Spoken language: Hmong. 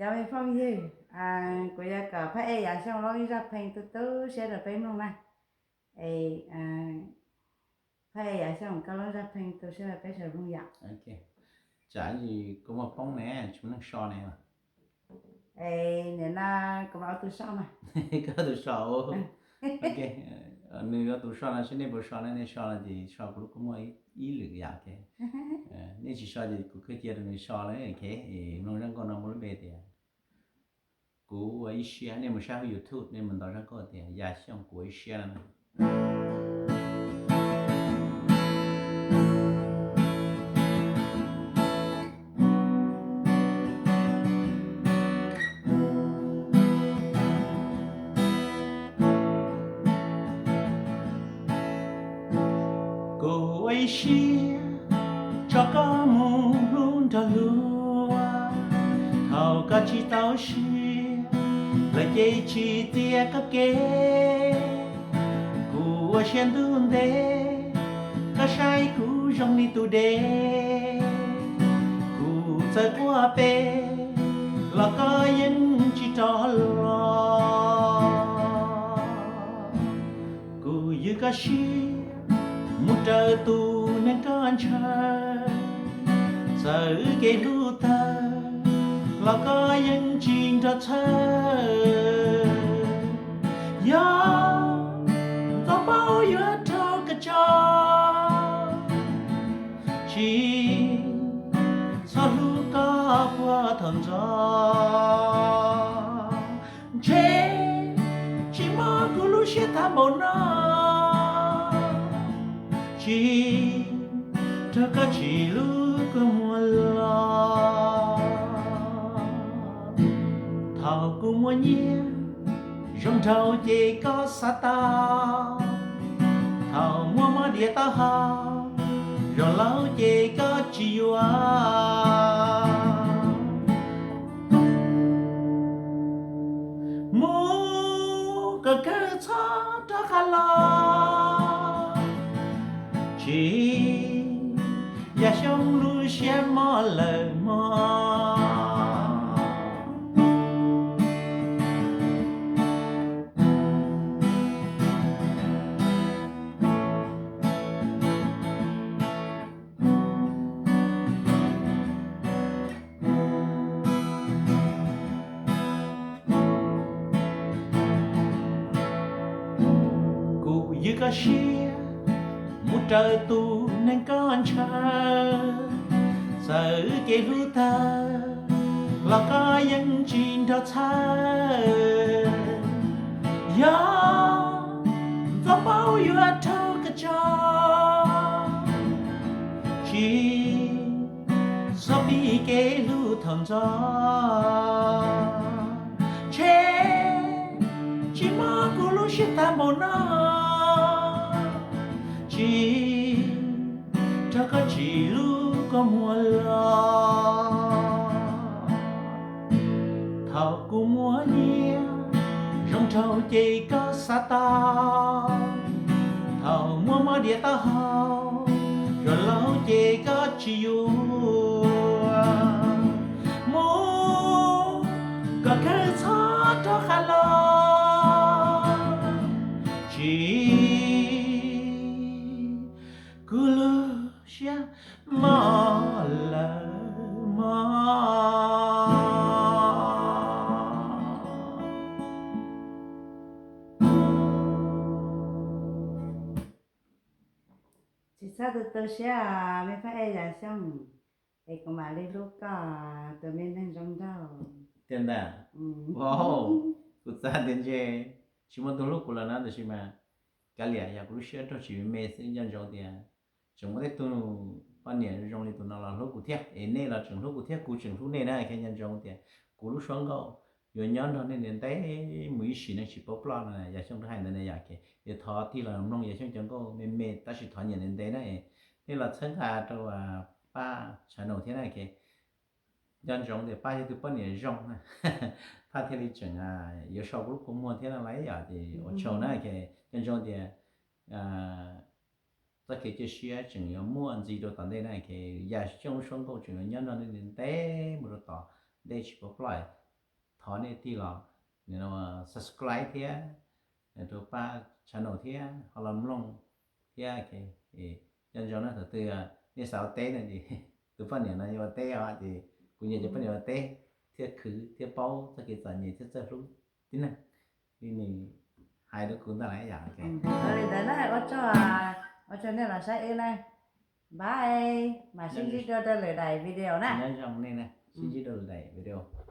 Cov me phooj ywg, kuv yuav kom phab ej Yav Xyooj lob ib zaj pheej tu tu siab rau peb mloog na. Es phab ej Yav Xyooj, koj lob zaj pheej tu siab rau peb sawv daws mloog yom. Tsam kua muag poob ne, tsis muaj neeg so ne. Es nim no kuv mam ua tus so mas. Koj ua tus so. Nws ua tus so no, seb nej puas so na, nej so no ces so kuv lub kua muag ib lwm yam. Nej tsis so ces kuv kawg cia rau nws so lawm. Mloog zaj nkauj no muaj lub npe tias Kuv Ua Ib Siab. Nej mus saib hauv YouTube, nej mus ntaus zaj nkauj tias Yav Xyooj Kuv Ua Ib Siab no. Kuv ua ib siab tso koj mus hlub nrog luag, thaum koj tsis tau siab lawm ces tsis txiav koj kev. Kuv ua siab ntuj ntev, koj saib kuv zoo li tus dev. Kuv txawm quaj pes los koj yeej tsis rov los. Kuv ywg koj siab mus raws tus neeg koj ntshaw. Txawm kev hlub tawg los koj yeej tsis nrog txhawj. Yog ntxov paub yuav raug koj tso, tsis txhob hlub koj puag thaum ntxov. Ntshe tsis mob kuv lub siab tag npaum no, tsis raug koj tsim lub kua muag los. Thaum kuv muaj nyiaj zoo nraug ces koj xav tau, thaum muaj mov diav taub hau zoo laus ces koj tsis yuav. Mus kom kawg txhob rov qab los, tsis yog Xyooj lub siab mob lawm mog. Kuv ywg koj siab mus raws tus neeg koj ntshaw. Txawm kev hlub tawg los koj yeej tsis nrog txhawj. Yog ntxov paub yuav raug koj tso, tsis txhob pib kev hlub thaum ntxov. Ntshe tsis mob kuv lub siab tag npaum no, tsis raug koj tsim lub kua muag los. Thaum kuv muaj nyiaj zoo nraug ces koj xav tau, thaum muaj mov diav taub hau zoo laus ces koj tsis yuav. Mus kom kawg txhob rov qab los, tsis kuv lub siab mob lawm mog. Tsis txhob tu tu siab, me phab ej Yam Xyooj, es kuv mam li hlub koj tus me neeg zoo nraug. Tiag ntag. Kuv xav tias ntshe tsis muaj tus hlub kuv lawm na, tab sis mas kav liam, yog kuv lub siab raug tsim me me xwb. Nco ntsoov tias tseem muaj tej tug poj niam zoo li tus no los hlub kuv thiab, es nej los tseem hlub kuv thiab, kuv tseem hlub nej na. Nco ntsoov tias kuv lub suab nkauj yuav nyob nrog nej ntev ntev mus ib sim neej tsis paub ploj no. Yam Xyooj twb hais ntawd na yom. Ces thov tig los mloog Yam Xyooj cov nkauj me me tab sis thov nyiam ntev ntev na. Nej los txhawb nqa rau Paj channel thiab na. Nco ntsoov tias Paj yog tug poj niam zoo na, Paj thiaj li tseem yuav sau kuv lub kua muag thiab no lauj yom. Ces ua tsaug na. Nco ntsoov tias txoj kev cia siab tseem yuav muaj ntxiv rau tom ntej na. Yam Xyooj lub suab nkauj tseem yuav nyob nrog nej ntev mus rau tom ntej tsis paub ploj. thov nej tig los subscribe thiab rau pab channel thiab ho los mloog thiab. Nco ntsoov na, thaum twg nej xav ua teb no ces tus poj niam no yuav ua teb os, ces kuv nyiam cov poj niam ua teb thiaj khwv thiaj paub txoj kev txom nyem thiab txawj hlub tib neeg li nws hais rau kuv ntawd lawm yom. Li ntawd na, ua tsaug, ua tsaug nej los saib wb na. Bye, mam sib ntsib dua rau lwm daim video na. Nyob zoo nej na, sib ntsib dua lwm daim video.